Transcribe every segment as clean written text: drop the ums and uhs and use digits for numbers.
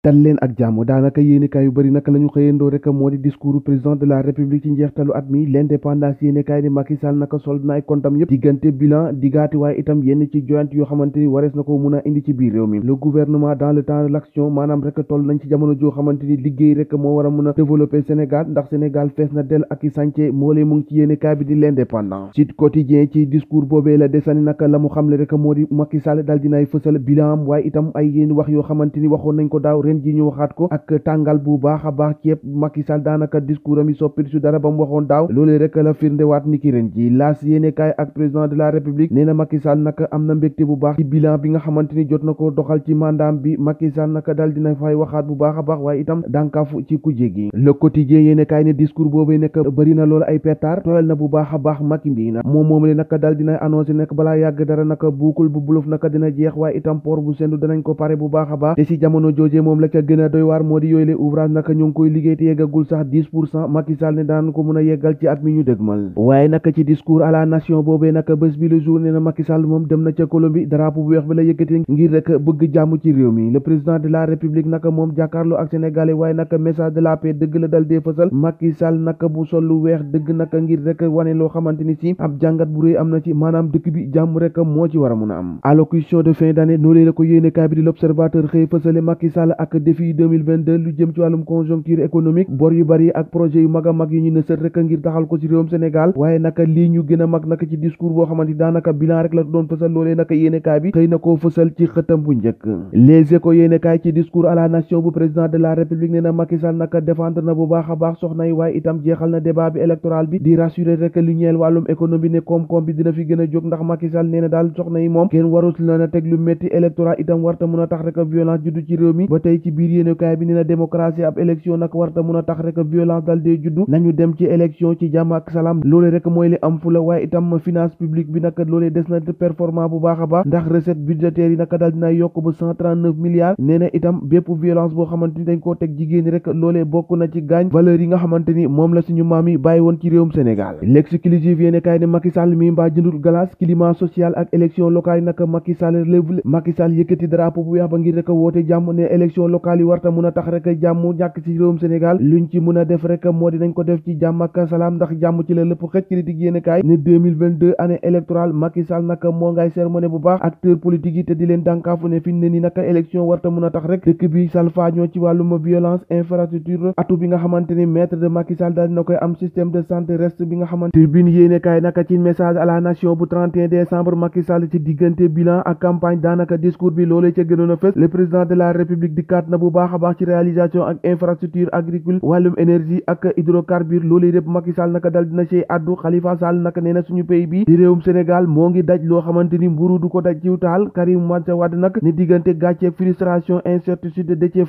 dal leen ak jàmm daanaka yéenekaay yu bëri naka la ñu xëyandoo rek moo di discours président de la république ci njeextalu at mi l'indépendance yéenekaay ni Macky Sall naka solde na ay kontam yëpp diggante bilan digaati waaye itam yenn ci joyant yoo xamante ni warees na ko mun a indi ci biir réew mi le gouvernement dans le temps de l'action maanaam rek toll nañ ci jamono joo xamante ni liggéey rek moo war a mun a développer Sénégal ndax Sénégal fees na del ak i sànce moo lee mu ngi ci yéenekaay bi di l'indépendance Sud Quotidien ci discours boobee la desani naka la mu xamle rek moo di Macky Sall daal dinaay fësal bilan am waaye itam ay yéen wax yoo xamante ni waxoon nañ ko daaw ren ji ñu waxaat ko ak tàngal bu baax a baax ceeb Macky Sall daanaka discours am yi soppiti su dara ba mu waxoon daaw loolee rek la firndewaat ni ki ren ji laas yéene kaay ak président de la république nee na Macky Sall naka am na mbégte bu baax ci bilan bi nga xamante ni jot na ko doxal ci mandaam bi Macky Sall naka dal dina fay waxaat bu baax a baax waaye itam dànkaafu ci kujje gi le quotidien yéene kaay ne discours boobu nekk bëri na loolu ay pétard tooyal na bu baax a baax Macky mbii na moom le naka dal dina annoncé nekk balaa yàgg dara naka buukul bu buluf naka dina jeex waaye itam port bu sendu danañ ko pare bu baax a baax te si jamono jooje moom la ca gën a doy waar moo di yooyu le ouvrage naka ñu ngi koy liggéey te yeggagul sax 10% Macky Sall ne daan ko mën a yeggal ci at mi ñu dëgmal waaye naka ci discours à la nation boobee naka bés bi le jour ne na Macky Sall moom dem na ca Colombie drapeau bu weex bi la yëkkati ngir rek bëgg jàmm ci réew mi le président de la république naka moom jàkkaarloo ak sénégalais waaye naka message de la paix dëgg la dal dee fësal Macky Sall naka bu sol lu weex dëgg naka ngir rek wane loo xamante ni si ab jàngat bu rëy am na ci maanaam dëkk bi jàmm rek moo ci war a mun a am allocution de fin d'année noonu la ko yéene kaay bi di l'observateur xëy fësale Macky Sall ak défi 2022 lu jëm ci wàllum conjoncture économique bor yu bari ak projet yu mag a mag yu ñu nësët rek ngir taxal ko ci réewum Sénégal waaye naka lii ñu gën a mag naka ci discours boo xamante daanaka bilan rek la doon fësal loolee naka yéenekaay bi xëy na koo fësal ci xëtam bu njëkk Les Échos yéenekaay ci discours à la nation bu président de la république nee na Macky Sall naka défendre na bu baax a baax soxna yi waaye itam jeexal na débat bi électoral bi di rassurer rek lu ñeel wàllum économie ne koom-koom bi dina fi gën a jóg ndax Macky Sall nee na daal soxna yi moom kenn warul na teg lu métti électoral itam warta mun a tax rek violence juddu ci réew mi ba tey ci biir yéenekaay bi nee na démocratie ab élection nag warta mun a tax rek violence dal dee juddu nañu dem ci élection ci jàmm ak salaam loolee rek mooy li am fula waaye itam finance publique bi naka loolee des na performant bu baax a baax ndax recette budgétaire yi naka dal dina yokk ba 139 milliards nee na itam bépp violence boo xamante ni dañ koo teg jigéen ñi rek loolee bokk na ci gaañ valeur yi nga xamante ni moom la suñu maam yi bàyyi woon ci réewum Sénégal l'exclusive yéene kaay ne Macky Sall mi mbaa jëndul glace climat social ak élection locale yi naka Macky Sall yëkkati drapeau bu weex ba ngir rek woote jàmm ne élection locale yi warta mun a tax rek jàmm ñàkk ci réewum Sénégal luñ ci mën a def rek moo di nañ ko def ci jàmm ak salaam ndax jàmm ci la lépp xëj critique yéene kaay ne 2022 année électorale Macky Sall naka moo ngay sermoné bu baax acteur politique yi te di leen dànkaafu ne fi ne ni naka élection warta mun a tax rek dëkk bi salfaañoo ci wàllum violence infrastructure atu bi nga xamante ni maître de Macky Sall daal dina koy am système de santé reste bi nga xamante tribune yéene kaay naka ci message à la nation bu 31 décembre Macky Sall ci diggante bilan ak campagne daanaka discours bi loolee ca gënoon a fës le président de la république dikkaat na bu baax a baax ci réalisation ak infrastructure agricole wàllum énergie ak hydrocarbure loolee lépp Macky Sall naka dal dina ci addu Khalifa Sall naka nee na suñu pays bi di réewum Sénégal moo ngi daj loo xamante ni mburu du ko daj ciw taal Karim Wade nag ne diggante gàcce frustration incertitude Déthié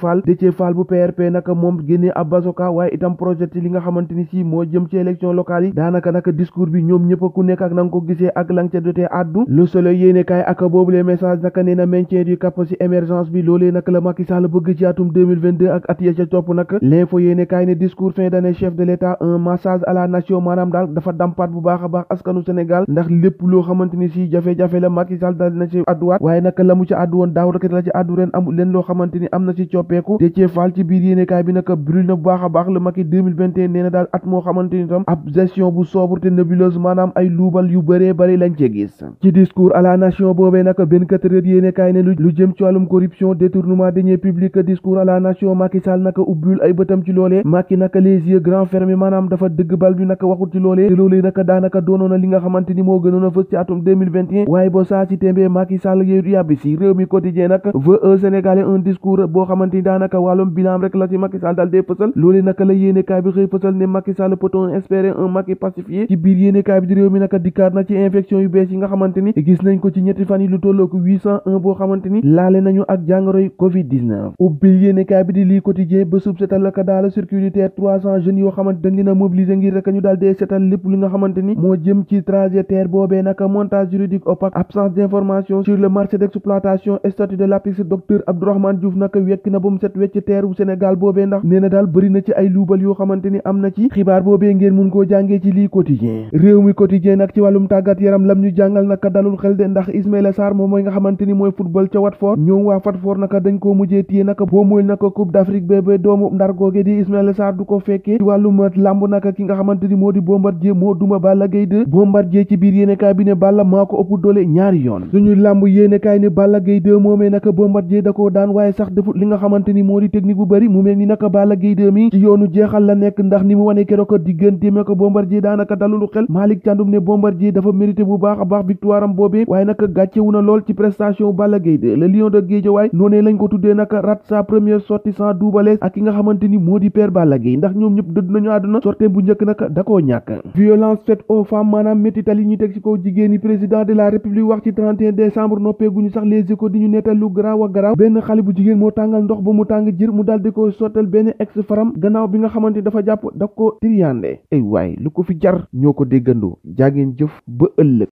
Fall bu PRP naka moom génnee ab basoka waaye itam projet li nga xamante ni si moo jëm ci élection locale yi daanaka naka discours bi ñoom ñëpp ku nekk ak na nga ko gisee ak lang ca dotee addu Le Soleil yéene kaay ak boobu les messages naka nee na maintien du cap ci émergence bi loolee naka la Macky Sall bëgg ci atum 2022 ak at ya ca topp nag l'info yéene kaay ne discours fin d'année chef de l'État un massage à la nation maanaam daal dafa dampaat bu baax a baax askanu Sénégal ndax lépp loo xamante ni si jafe-jafe la Macky Sall daal dina ci adduwaat waaye naka la mu ci addu woon daaw rek la ci addu ren amul leen loo xamante ni am na ci coppeeku Déthié Fall ci biir yéene kaay bi naka brûle na bu baax a baax le Macky 2021 nee na daal at moo xamante ni tam ab gestion bu sobre te nébuleuse maanaam ay luubal yu bëree bëri lañ cee gis ci discours à la nation boobee naka 24 heures yéene kaay ne lu jëm ci wàllum corruption détournement deniers publics discours à la nation Macky Sall naka ubbiwul ay bëtam ci loolee Macky naka les yeux grands fermés maanaam dafa dëgg bal bi naka waxul ci loolee te loolee naka daanaka doonoon na li nga xamante ni moo gënoon a fës ci atum 2021 waaye boo saa si témbee Macky Sall yooyu yàbbi si réew mi quotidien naka veut un Sénégalais un discours boo xamante ni daanaka wàllum bilan rek la ci Macky Sall dal dee fësal loolee naka la yéene kaay bi xëy fësal ne Macky Sall peut-on espérer un Macky pacifié ci biir yéene kaay bi di réew mi naka dikkaat na ci infection yu bees yi nga xamante ni gis nañ ko ci ñetti fan yi lu tollooku 801 boo xamante ni laale nañu ak jàngoroy Covid-19 ubbil yéene kaay bi di lii quotidien ba sub setal la ka daala circuitaire 300 jeunes yoo xamante dañ leen a mobiliser ngir rek ñu daal dee setal lépp li nga xamante ni moo jëm ci trajectoire boobee naka montage juridique opaque absence d'information sur le marché d'exploitation statut de l'APIX docteur Abdourahmane Diouf naka wekk na ba mu set wecc teeru Sénégal boobee ndax nee na daal bëri na ci ay luubal yoo xamante ni am na ci xibaar boobee ngeen mun koo jàngee ci lii quotidien réew mi quotidien nag ci wàllum tàggat yaram lam ñu jàngal naka dalul xel de ndax Ismaïla Sarr moom mooy nga xamante ni mooy football ca Watford ñoom waa Watford naka dañ koo mujjee Bombardier naka boo mooy naka Coupe d'Afrique bébé doomu Ndar googe di Ismaïla Sarr du ko fekkee ci wàllum lamb naka ki nga xamante ni moo di Bombardier moo duma Balla Gaye 2 Bombardier ci biir yéenekaay bi ne Balla maa ko ëpp doole ñaari yoon suñu lamb yéenekaay ne Balla Gaye 2 moomee naka Bombardier da koo daan waaye sax defut li nga xamante ni moo di technique bu bëri mu mel ni naka Balla Gaye 2 mi ci yoonu jeexal la nekk ndax ni mu wane keroog diggante me ko Bombardier daanaka dalulu xel Malick Thiandoum ne Bombardier dafa mérité bu baax a baax victoire am boobee waaye naka gàccewu na lool ci prestation Balla Gaye 2 le lion de Guédiawaye noonee lañ ko tuddee naka rate sa première sortie sans Double Less ak ki nga xamante ni moo di père Balla Gaye ndax ñoom ñëpp dëdd nañu àdduna sortie bu njëkk naka da koo ñàkk violence faite aux femmes maanaam métital yi ñu teg ci kaw jigéen yi président de la république wax ci 31 décembre noppeeguñu sax les échos di ñu nettal lu garaaw a garaaw benn xale bu jigéen moo tàngal ndox ba mu tàng jër mu daldi ko sottal benn ex faram gannaaw bi nga xamante ni dafa jàpp da ko triyande ay waay lu ko fi jar ñoo ko déggandoo jaageen jëf ba ëllëg